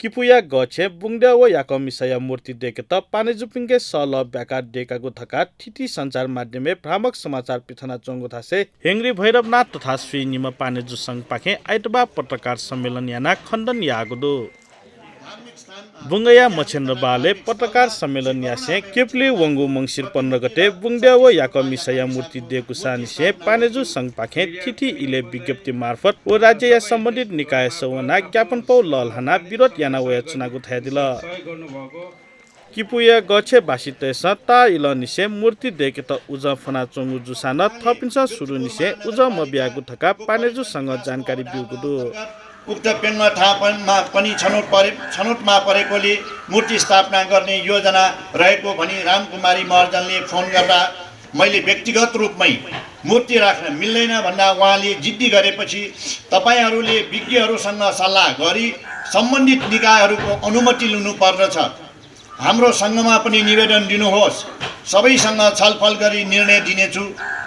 किपुया गछे बुंगड्या व याको मिसाया मूर्ति देखे त पानेजुपिङके सल ब्याका डेकाको थका ठिटी सञ्चार माध्यमले भ्रामक समाचार पिथना चंगो थासे हेंग्री भैरवनाथ तथा श्री निम पानेजु संघ पाखे आइतबा पत्रकार सम्मेलन याना खण्डन यागुदो बुंगया मछेन्द्र बाले पत्रकार सम्मेलन यासे केपले वंगु मंगिर 15 गते बुंगड्या व याको मिसाया मूर्ति देको सानिसे पानेजु संघ पाखे ठिटी इले विज्ञप्ति मार्फत ओ राज्य या सम्बन्धित निकाय सवना ज्ञापन पौ ललहाना विरोध याना वया चुनागु थायदिल किपुया गछे बासिते सत्ता इल निसे मूर्ति देके त उज फना चंगु जुसान थपिन्छ सुरु निसे उज मबियागु थका पानेजु संग जानकारी बिउगुदु उक्त पेङ्गा ठापमा पनि छनौटमा परेकोले मूर्ति स्थापना गर्ने योजना रहेको भनी रामकुमारी महर्जनले फोन गर्दा मैले व्यक्तिगत रूपमै मूर्ति राख्न मिल्दैन भन्दा उहाँले जिद्दी गरेपछि तपाईहरूले विज्ञहरूसँग सल्लाह गरी सम्बन्धित निकायहरूको अनुमति लिनु पर्दछ। हाम्रो सङ्घमा पनि निवेदन दिनुहोस्, सबैसँग छलफल गरी निर्णय दिनेछु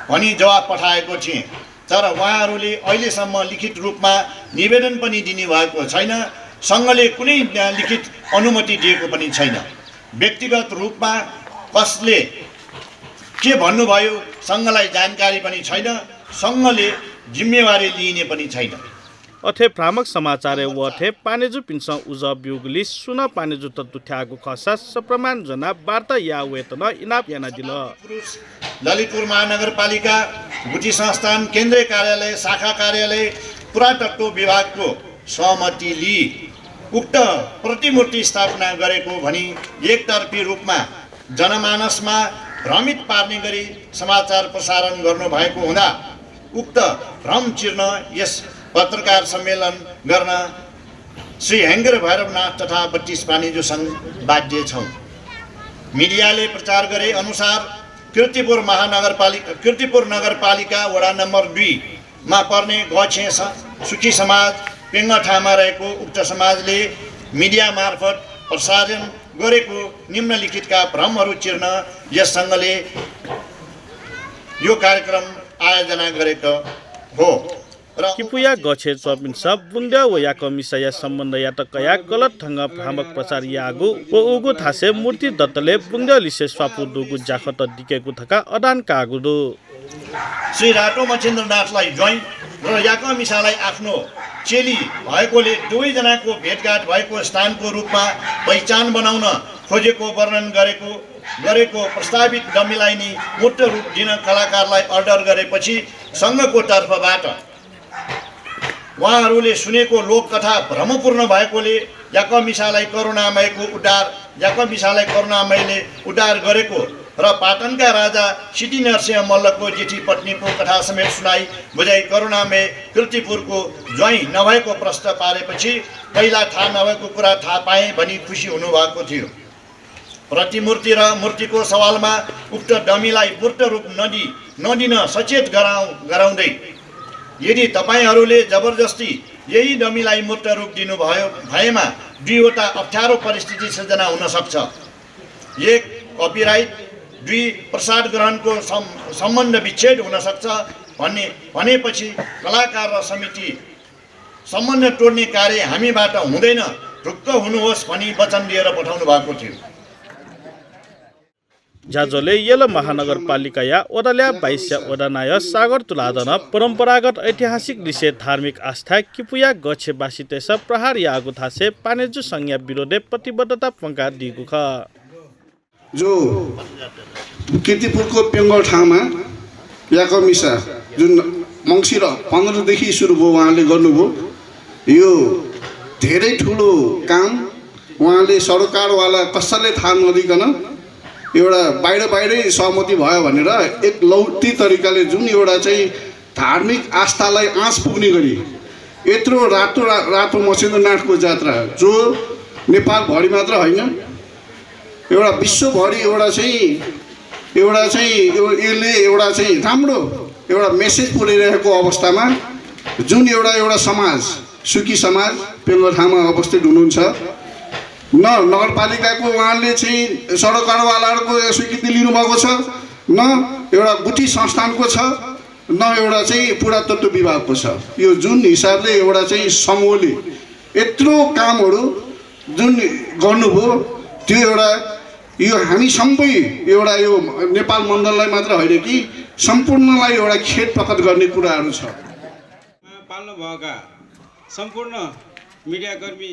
भनी जवाफ पठाएको थिएँ। तर उहाँहरूले अहिलेसम्म लिखित रूपमा निवेदन पनि दिनुभएको छैन। सङ्घले कुनै लिखित अनुमति दिएको पनि छैन। व्यक्तिगत रूपमा कसले के भन्नुभयो सङ्घलाई जानकारी पनि छैन। सङ्घले जिम्मेवारी लिने पनि छैन। अथे भ्रामक समाचार वथे पानेजु पिन्छ उज बिउगुली सुन पानेजु त दुठ्यागु खसा सप्रमाण जना वार्ता या वेतन इनाप याना दिल ललितपुर महानगरपालिका गुठी संस्थान केन्द्रीय कार्यालय शाखा कार्यालय पुरातत्व विभागको सहमति लिई उक्त प्रतिमूर्ति स्थापना गरेको भनी एकतर्फी रूपमा जनमानसमा भ्रमित पार्ने गरी समाचार प्रसारण गर्नु भएको हुँदा उक्त भ्रम चिर्न यस पत्रकार सम्मेलन गर्न श्री हेंग्रे भैरवनाथ तथा 32 पानेजु संघ बाध्य छौं। मिडियाले प्रचार गरे अनुसार कीर्तिपुर नगरपालिका वडा नम्बर 2 मा पर्ने गछे सुखी समाज पेङ्गठामा रहेको उक्त समाजले मिडिया मार्फत प्रसारण गरेको निम्नलिखितका भ्रमहरू चिर्न यस संघले यो कार्यक्रम आयोजना गरेको हो। किपुया गछे चपिन सब बुंग्ड्या व याको मिसाया सम्बन्ध या त कया गलत ढंग भ्रामक प्रचार यागु व उगु थासे मूर्ति दत्तले बुंग्ड्या लिसे स्वापु दुगु जाखत दिकेको थका अदान कागुदो श्री राटो मछेन्द्रनाथलाई ज्वाइँ र याको मिसालाई आफ्नो चेली भएकोले दुवै जनाको भेटघाट भएको स्थानको रूपमा पहिचान बनाउन खोजेको वर्णन गरेको प्रस्तावित डम्मीलाई नै मूर्त रूप दिन कलाकारलाई अर्डर गरेपछि संघको तर्फबाट उहाँहरूले सुनेको लोककथा भ्रमपूर्ण भएकोले याकमिसालाई करुणामयले उद्धार गरेको र पाटनका राजा सिटी नरसिंह मल्लको जेठी पत्नीको कथा समेत सुनाई बुझाइ करुणामय कीर्तिपुरको ज्वाइँ नभएको प्रश्न पारेपछि पहिला थाहा नभएको कुरा थाहा पाए भनी खुसी हुनुभएको थियो। प्रतिमूर्ति र मूर्तिको सवालमा उक्त डमीलाई मूर्त रूप नदिन सचेत गराउँदै यदि तपाईहरूले जबरजस्ती यही डमीलाई मूर्त रूप दिनुभयो भएमा दुईवटा अप्ठ्यारो परिस्थिति सृजना हुन सक्छ। एक, कपिराइट, 2, प्रसाद ग्रहणको सम्बन्ध विच्छेद हुन सक्छ भनेपछि कलाकार र समिति सम्बन्ध तोड्ने कार्य हामीबाट हुँदैन, ढुक्क हुनुहोस् भनी वचन दिएर पठाउनु भएको थियो। जाजोले यल महानगरपालिका या ओदाल्या 22 ओदानाय सागर तुलादन परम्परागत ऐतिहासिक विषय धार्मिक आस्था किपुया गछे बासितेस प्रहार यागु थासे पानेजु संज्ञा विरोधे प्रतिबद्धता पंका दिगु ख जो कीर्तिपुरको पेङ्गल ठाउँमा याकमिसा जुन मंसिर 15 देखि सुरु भयो उहाँले गर्नुभयो। यो धेरै ठुलो काम उहाँले सरकारवाला कसैले थाहा नदिकन एउटा बाहिरै सहमति भयो भनेर एक लौटी तरिकाले जुन एउटा चाहिँ धार्मिक आस्थालाई आँच पुग्ने गरी यत्रो रातो मछेन्द्रनाथको जात्रा जो नेपालभरि मात्र होइन एउटा विश्वभरि एउटा चाहिँ राम्रो एउटा मेसेज पुर्याइरहेको अवस्थामा जुन एउटा समाज सुखी समाज पेङ्गठामा अवस्थित हुनुहुन्छ न नगरपालिकाको उहाँले चाहिँ सडकवालाहरूको स्वीकृति लिनुभएको छ, न एउटा गुठी संस्थानको छ, न एउटा चाहिँ पुरातत्व विभागको छ। यो जुन हिसाबले एउटा चाहिँ समूहले यत्रो कामहरू जुन गर्नुभयो त्यो एउटा यो हामी सबै एउटा यो नेपाल मण्डललाई मात्र होइन कि सम्पूर्णलाई एउटा खेद प्रकट गर्ने कुराहरू छ। पाल्नुभएका सम्पूर्ण मिडियाकर्मी